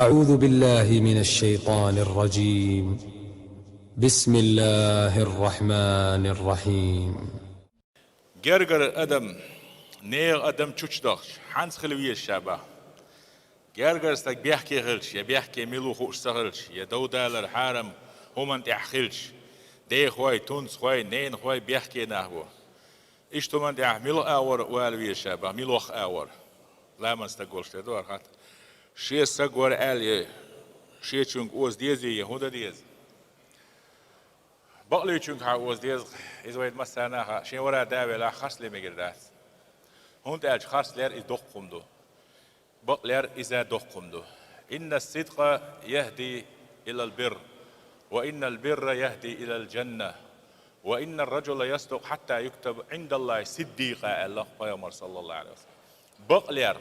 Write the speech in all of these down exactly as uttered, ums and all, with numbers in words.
أعوذ بالله من الشيطان الرجيم. بسم الله الرحمن الرحيم. Гергара адам, нехан адам чучдахча, хьанца хила веза ша бах? Гергара стаг бехке хилча, я бехке мила ву хууш ца хилча, я дов далар, хьарам хӀуманна тӀехь хилча, дехой, тунцхой, ненахой бехке нах бу. Иштта хӀуманна тӀехь мила агӀор вала веза ша бах, мила ваха агӀор? Ламан стаг волуш тера ду хӀара хатта. Шен саг вара аьлла, я шечуьнга оза дезий, я хӀун дан деза? Бакълуьйчуьнга хьан оза деза, иза вайна массарна а хаьа, шен вара да велахь, харцле мегар дац. ХӀунда аьлча харцлер иза доккха хӀума ду. Бакълер иза доккха хӀума ду. إن الصدق يهدي إلى البر، وإن البر يهدي إلى الجنة، وإن الرجل يصدق حتى يكتب عند الله صديقا, аьлла пайхамар, саллаллаху Ӏалайхи ва саллам. Бакълер,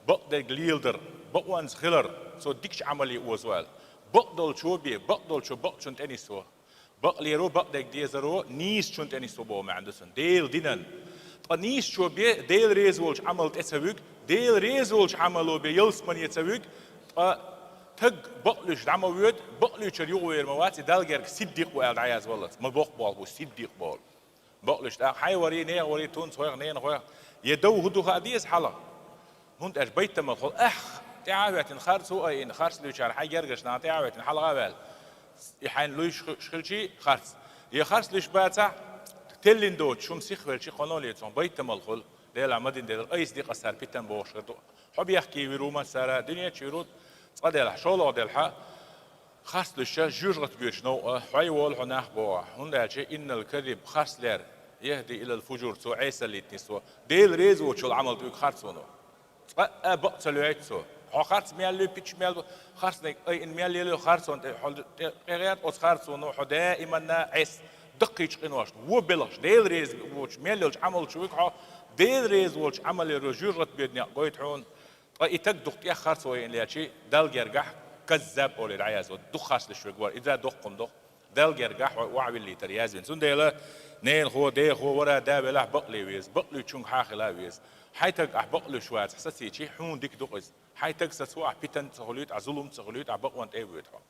бакъдерг леладар, бакъонца хилар, цо дикачу Ӏамале озо аьлла. Бакъдолчо бен, бакъдолчо бакъчунна тӀе нисво. Бакълеро, бакъдерг дезаро нийсачунна тӀе нисво боху маьӀна ду цуьнан. Делан динан. Ткъа нийсачо бен, Дела реза волчу Ӏамал тӀе ца вуьгу, Дела реза волчу Ӏамало бен ялсамане ца вуьгу, ткъа таг бакълуьйш дӀа ма воьду, бакълуьйчуьра юхавер ма вац, и Далла герга сиддикъ ву аьлла дӀаязваллалц. Ма боккха болх бу сиддикъ бохург. Бакълуьйш тӀаккха хьайн варий, нехан варий, тунцхойх, ненахойх, я дов хӀун ду хаа деза хьалха. ХӀунда аьлча байтамал хуьлу, ах, тӀаьхьа а хӀоьттина харц а айина, харц луьйчара хьайн гергарчу нахана тӀаьхьа а хӀоьттина хьалха а ваьлла. И хьайна луьйш хи-, хилчий харц. Я харц луьйш бацахь, теллина доцуш хӀума сихвелчий кхано лецо, байтамал хуьлу, Делахь ма дина делара, айса дикъа сара питан бохуш хир ду. Хьо бехке вир ву массара, дуьнен чу вир ву, цкъа делахь, шолгӀа делахь, харц луьйш жоьжахати боьдучу новкъа, хьой волу хьо нах боху. ХӀунда аьлча إن الكذب, харцлер, يهدي إلى الفجور, цо Ӏесаллийтина нисво. Дела реза воцчул Ӏамал тӀе вуьгу харцоно. Цкъа а бакъ ца лоьйту цо. Хьо харц мел луьй, пичча мел бу, харцниг айина мел лело харцонна тӀе, хьо тӀе, тӀе гӀерта оцу харцоно хьо даиманна Ӏес даккхийчу къиношна, вон белхаш, Дела реза воцуш мел йолчу Ӏамал чу вуьгу хьо, Дела реза волчу Ӏамалера жоьжахати боьду некъ гойту хьуна. Ткъа и таг дукха тӀех харцо айина лечий, Далла гергахь каззаб олий дӀаязво, дукха харц луьйш верг вара, иза доккха хӀума ду. Далла гергахь хьо охьавиллийтар язвина. Цундела ненахо, дехо, вара да велахь, бакъле веза, бакълуьйчуьнга хьан хила а веза. Хьайн таг ахь бакълуьйш вацахь сацийчий, хьуна дика ду-кх иза. Хьайн таг сацо ахь питан ца хуьлуьйту, ахь зулам ца хуьлуьйту, ахь бакъонна тӀе а воьду хьо.